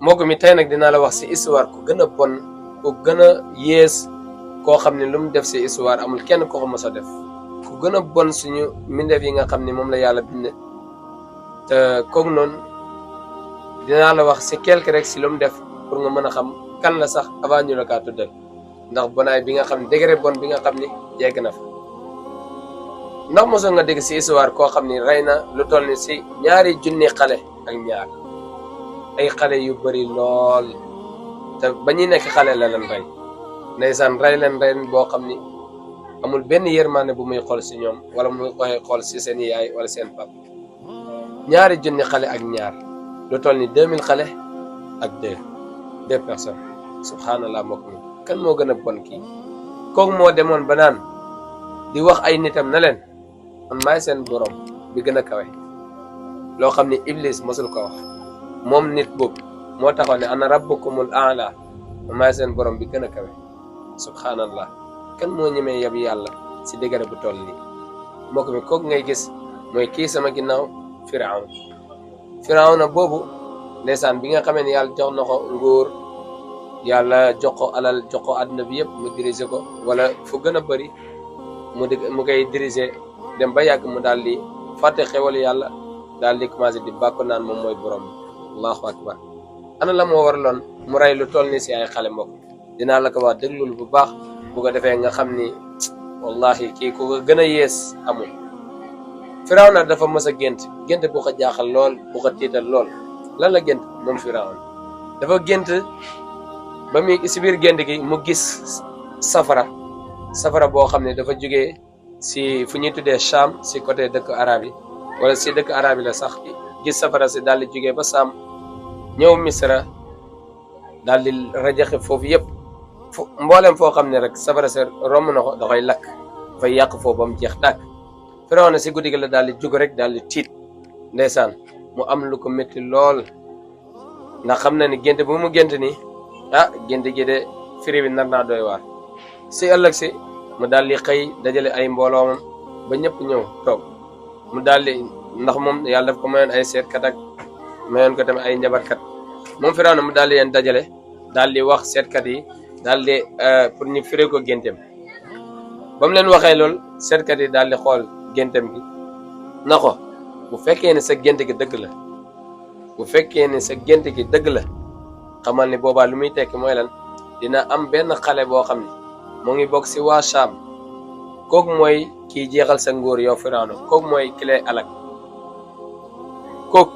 mbokk mi tey nag dinaa la wax ci histoire ku gën a bon ku gën a yées koo xam ne lu mu def ci histoire amul kenn ko ko mos a def ku gën a bon suñu mbindeef yi nga xam ne moom la yàlla bind te kooku noonu dinaa la wax ci quelque rek ci lu mu def pour nga mën a xam kan la sax avant ñu la kaa tuddal ndax bonaay bi nga xam ne degré bon bi nga xam ni yegg na fa. ndax mosoo nga dégg ci histoire koo xam ni rey na lu toll ni ci 2 junni xale ak ñaar ay xale yu bari lool te ba ñuy nekk xale la leen rey ndeysaan rey leen boo xam ni amul benn yërmande bu muy xool ci ñoom wala muy koy xool ci seen yaay wala seen pap 2 junni xale ak ñaar lu toll ni 2000 xale ak deux personnes subhanallah mbokk mi kan moo gën a bon kii kooku moo demoon ba naan di wax ay nitam na leen man maay seen borom bi gën a kawe loo xam ni iblis mosul ko wax moom nit boobu moo taxoon ne ana rabbukumul aala man maay seen borom bi gën a kawe subhanallah kan moo ñemee yab yàlla si dëgëre bu toll nii mbokk mi kooku ngay gis mooy kii sama ginnaaw firawna boobu ndeysaan bi nga xamee ne yàlla jox na ko nguur yàlla jox ko alal jox ko àdduna bi yëpp mu diriger ko wala fu gën a bëri mu koy diriger dem ba yàgg mu daal di fàtte xewal yàlla daal di commencé di bàkku naan moom mooy borom bi allahu akbar ana la moo waraloon mu rey lu toll ni si ay xale mbokk dinaa la ko wax déglul bu baax bu ko defee nga xam ni wallahi kii ku ko gën a yées amul. Firawna dafa mës a gént bu ko jaaxal lool bu ko tiital lool lan la gént moom Firawna dafa gént ba muy si biir gént gi mu gis safara boo xam ne dafa jógee si fu ñuy tuddee Cham si côté dëkk arab yi wala si dëkk arab yi la sax gis safara si daal di jógee ba Cham ñëw Misra daal di rajaxe foofu yëpp mboolem foo xam ne rek safara si romb na ko da koy lakk dafay yàq foofu ba mu jeex tàkk. Firawna si guddi gi la daal di jóg rek daal di tiit ndeysaan mu am lu ko métti lool ndax xam na ni gént bu mu gént ni gént gi de firi bi nar naa doy waar. si ëllëg si mu daal di xëy dajale ay mbooloomam ba ñëpp ñëw toog mu daal di ndax moom yàlla daf ko mayoon ay seetkat ak mayoon ko tamit ay njabarkat moom Firawna mu daal di leen dajale daal di wax seetkat yi daal di pour ñu firi ko géntem ba mu leen waxee lool seetkat yi daal di xool géntem gi na ko bu fekkee ne sa gént gi dëgg la xamal ni boobaa lu muy tekki mooy lan dina am benn xale boo xam ne moo ngi bokk si waa Cham kooku mooy kiy jeexal sa nguur yow Firawna kooku mooy ki lay alak kooku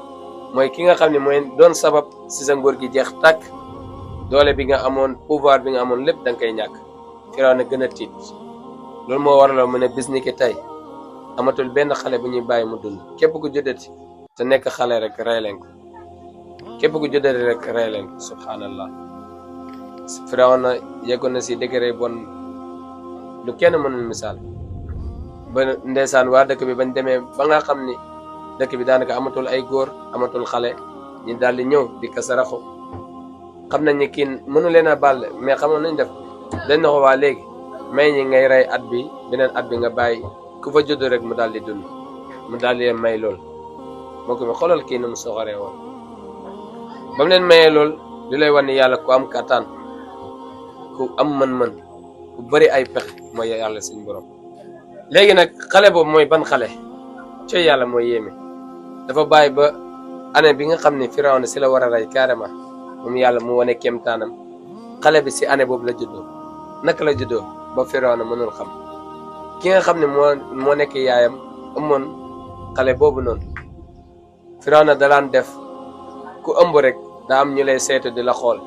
mooy ki nga xam ne mooy doon sabab si sa nguur gi jeex tàkk doole bi nga amoon pouvoir bi nga amoon lépp da nga koy ñàkk. Firawna gën a tiit loolu moo waraloon mu ne bis ni ki tey amatul benn xale bu ñuy bàyyi mu dund képp ku juddati te nekk xale rek rey leen ko subhanallah. Firawna yeggoon na si degré bon lu kenn mënul misaal ba ndeysaan waa dëkk bi bañ demee ba nga xam ni dëkk bi daanaka amatul ay góor amatul xale ñu daal di ñëw di ko saraxu xam nañ ni kii mënu leen a baal mais xamoon nañ def dañ na ko waa léegi may ñi ngay rey at bi beneen at bi nga bàyyi ku fa judd rek mu daal di dund mu daal di leen may lool moo ko mi xoolal kii nu mu soxoree woon ba mu leen mayee lool li lay wan ni yàlla ku am kattan ku am mën-mën ku bëri ay pexe mooy yàlla suñu borom. léegi nag xale boobu mooy ban xale ci yàlla mooy yéeme dafa bàyyi ba année bi nga xam ne Firawna si la war a rey carrément moom yàlla mu wane kéemtaanam xale bi si année boobu la juddoo naka la juddoo ba Firawna mënul xam ki nga xam ne moo nekk yaayam ëmmoon xale boobu noonu Firawna dalaan def ku ëmb rek daa am ñu lay seetu di la xool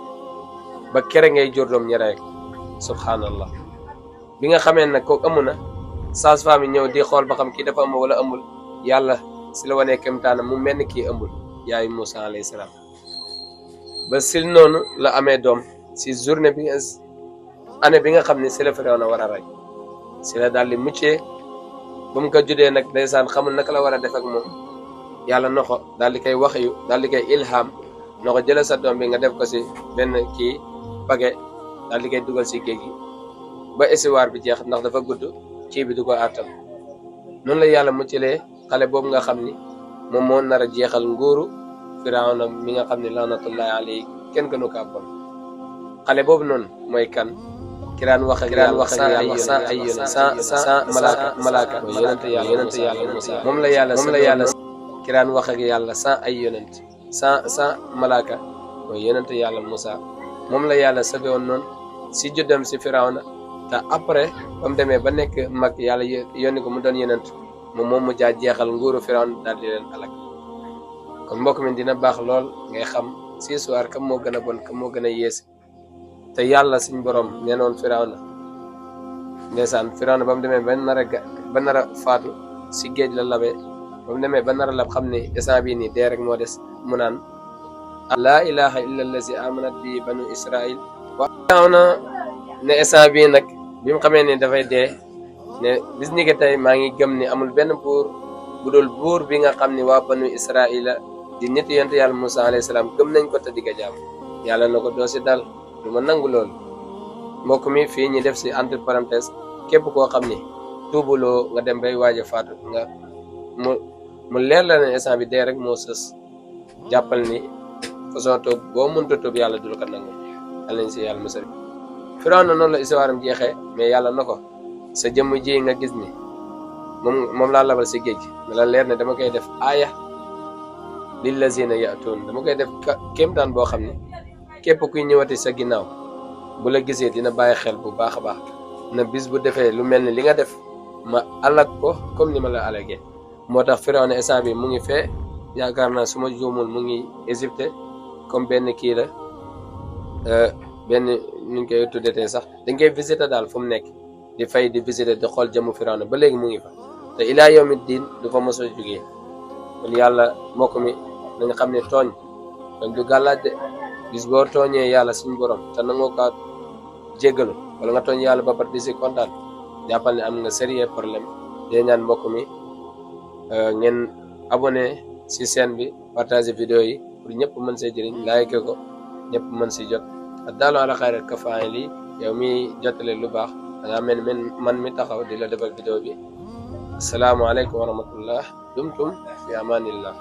ba kere ngay jur doom ñi rey subhanallah. bi nga xamee nag kooku ëmb na sage-femme yi ñëw di xool ba xam kii dafa ëmb wala ëmbul yàlla si la wanee kéemtaanam mu mel ni kii ëmbul yaayu Moussa alayhi salaam ba sil noonu la amee doom si journée bi année bi nga xam ne si la Firawna war a rey si la daal di muccee ba mu ko juddee nag ndeysaan xamul naka la war a def ak moom yàlla na ko daal di koy waxyu daal di koy ilham na ko jëlee sa doom bi nga def ko si benn kii page daal di koy dugal si géej gi ba histoire bi jeex ndax dafa gudd kii bi du ko àttal noonu la yàlla muccalee xale boobu nga xam ni moom moo nar a jeexal nguuru Firawna mi nga xam ne laanatullahi alayhi kenn gënu kaa bon xale boobu noonu mooy kan ki daan wax ak yàlla sans ay yonent sans malaaka mooy yonent yàlla Musa moom la yàlla ki daan wax ak yàlla sans ay yonent sans malaaka mooy yonent yàlla Musa moom la yàlla safe woon noonu si juddam si Firawna te après ba mu demee ba nekk mag yàlla yónni ko mu doon yonent moom mu jaa jeexal nguuru Firawna daal di leen alak kon mbokk mi dina baax lool ngay xam si histoire kam moo gën a bon kam moo gën a yées te yàlla suñ borom nee noon Firawna ndeysaan Firawna ba mu demee ba nar a faatu si géej la labee ba mu demee ba nar a lab xam ni instant bii nii dee rek moo des mu naan laa ilaha illa allazi amanat bi banu israil wa Firawna ne instant bii nag bi mu xamee ni dafay dee ne bis ni que tey maa ngi gëm ni amul benn buur bu dul buur bi nga xam ni waa banu israila di nit yonent yàlla Musa alayhi salaam gëm nañ ko te di ko jaam yàlla na ko doo si dal du ma nangu loolu mbokk mi fii ñi def si entre parenthèse képp koo xam ni tuubuloo nga dem bay waaj a faatu nga mu leer la ne instant bi dee rek moo sës jàppal ni façon tuub boo mënta tuub yàlla du la ko nangu yàlla nañ si yàlla musal Firawna noonu la histoire am jeexee mais yàlla na ko sa jëmm ji nga gis ni moom laa labal si géej gi la leer ne dama koy def aaya lillazina ya'tuun dama koy def kéemtaan boo xam ne képp kuy ñëwati sa ginnaaw bu la gisee dina bàyyi xel bu baax a baax na bis bu defee lu mel ni li nga def ma alag ko comme ni ma la alagee moo tax Firawna instant bi mu ngi fee yaakaar naa su ma juumul mu ngi Égypte comme benn kii la benn nuñ koy tuddetee sax dañ koy visiter daal fu mu nekk di fay di visiter di xool jëmu Firawna ba léegi mu ngi fa te ilaa yawmi diin du fa mos a jógee kon yàlla mbokk mi na nga xam ne tooñ du gàllaaj de bis boo tooñee yàlla suñu borom te nangoo kaa jéggalu wala nga tooñ yàlla ba pare di si kontaan jàppal ne am nga sérieux problème dee ñaan mbokk mi ngeen abonné si chaîne bi partager vidéo yi pour ñëpp mën see jëriñ like ko ñëpp mën si jot addaalu ala xayri kafaa'ili yow mi jotale lu baax da ngaa mel man mi taxaw di la defal vidéo bi asalaamaaleykum wa rahmatullah dumtum fi amanillah